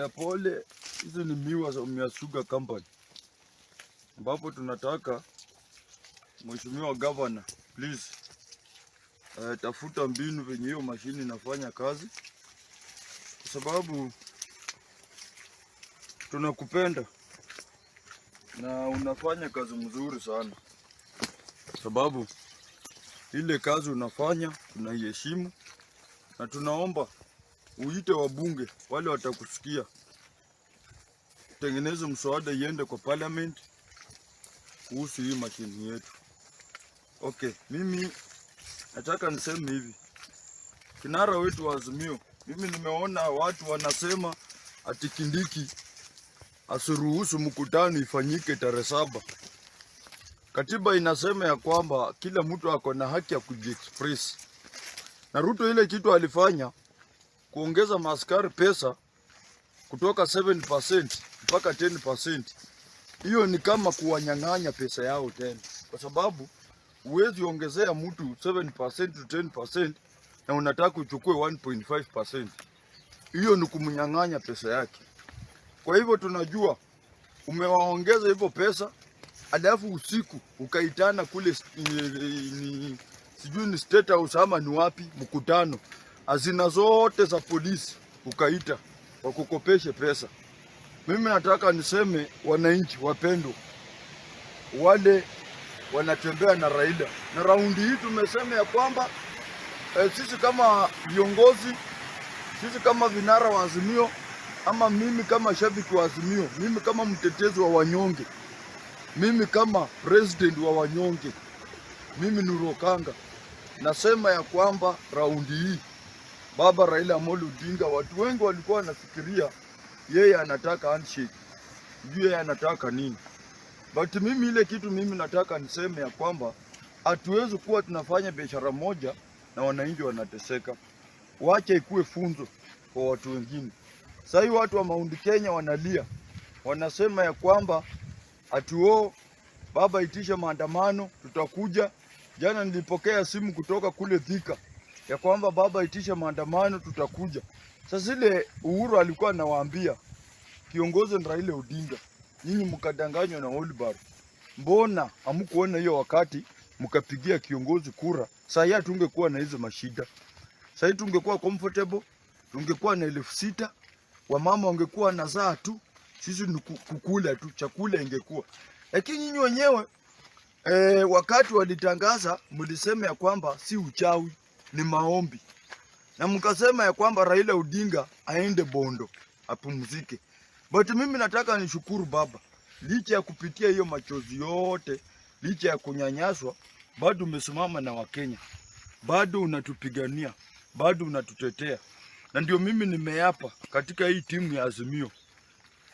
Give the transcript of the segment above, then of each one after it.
Polepole, hizi ni miwa za Mumias Sugar Company, ambapo tunataka Mheshimiwa Governor, please, tafuta mbinu venye hiyo mashini inafanya kazi, kwa sababu tunakupenda na unafanya kazi mzuri sana, kwa sababu ile kazi unafanya tunaiheshimu, na tunaomba uite wabunge wale watakusikia, tengeneze mswada iende kwa parliament kuhusu hii mashini yetu. Okay, mimi nataka niseme hivi, kinara wetu wa Azimio, mimi nimeona watu wanasema ati Kindiki asiruhusu mkutano ifanyike tarehe 7. Katiba inasema ya kwamba kila mtu ako na haki ya kujiexpress, na Ruto ile kitu alifanya kuongeza maaskari pesa kutoka 7% mpaka 10%, hiyo ni kama kuwanyang'anya pesa yao tena, kwa sababu huwezi ongezea mtu 7% to 10% na unataka uchukue 1.5%. Hiyo ni kumnyang'anya pesa yake. Kwa hivyo tunajua umewaongeza hivyo pesa, alafu usiku ukaitana kule ni, sijui ni State House ama ni wapi, mkutano, hazina zote za polisi ukaita wakukopeshe pesa. Mimi nataka niseme, wananchi wapendwa, wale wanatembea na Raila, na raundi hii tumesema ya kwamba sisi kama viongozi, sisi kama vinara wa Azimio, ama mimi kama shabiki wa Azimio, mimi kama mtetezi wa wanyonge, mimi kama president wa wanyonge, mimi Nuru Okanga nasema ya kwamba raundi hii Baba Raila Amolo Odinga, watu wengi walikuwa wanafikiria yeye anataka handshake, sijui yeye anataka nini, but mimi ile kitu mimi nataka niseme ya kwamba hatuwezi kuwa tunafanya biashara moja na wananchi wanateseka. Wacha ikuwe funzo kwa watu wengine. Sasa hii watu wa Mount Kenya wanalia, wanasema ya kwamba ati baba itisha maandamano, tutakuja. Jana nilipokea simu kutoka kule Thika ya kwamba baba itisha maandamano, tutakuja. Sasa ile Uhuru alikuwa anawaambia kiongozi ni Raila Odinga, nyinyi mkadanganywa na wheelbarrow. Mbona hamkuona hiyo wakati mkapigia kiongozi kura? Sasa hii tungekuwa na hizo mashida. Sasa hii tungekuwa comfortable, tungekuwa na 6,000, wamama wangekuwa nazaa tu, sisi ni kukula tu, chakula ingekuwa. Lakini nyinyi wenyewe wakati walitangaza mlisema ya kwamba si uchawi, ni maombi, na mkasema ya kwamba Raila Odinga aende Bondo apumzike. But mimi nataka nishukuru baba, licha ya kupitia hiyo machozi yote, licha ya kunyanyaswa, bado umesimama na Wakenya, bado unatupigania, bado unatutetea, na ndio mimi nimeapa katika hii timu ya Azimio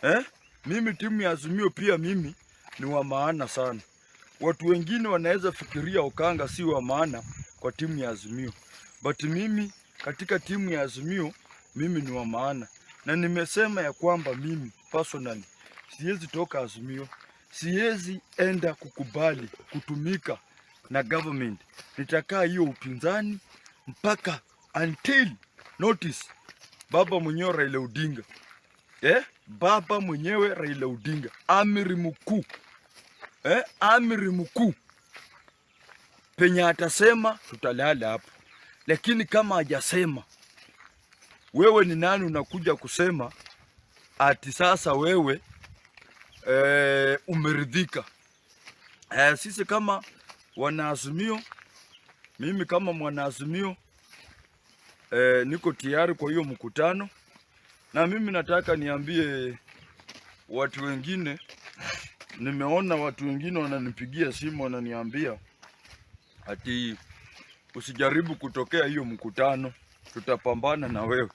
eh? Mimi timu ya Azimio pia mimi ni wa maana sana. Watu wengine wanaweza fikiria Okanga si wa maana kwa timu ya Azimio, but mimi katika timu ya Azimio mimi ni wa maana, na nimesema ya kwamba mimi personally siwezi toka Azimio, siwezi enda kukubali kutumika na government. Nitakaa hiyo upinzani mpaka until notice. Baba mwenyewe Raila Odinga, eh? Baba mwenyewe Raila Odinga, amiri mkuu, eh? Amiri mkuu penye atasema tutalala hapo, lakini kama hajasema, wewe ni nani unakuja kusema ati sasa wewe umeridhika? Sisi kama wanaazimio, mimi kama mwanaazimio niko tayari kwa hiyo mkutano, na mimi nataka niambie watu wengine. Nimeona watu wengine wananipigia simu wananiambia ati usijaribu kutokea hiyo mkutano, tutapambana na wewe.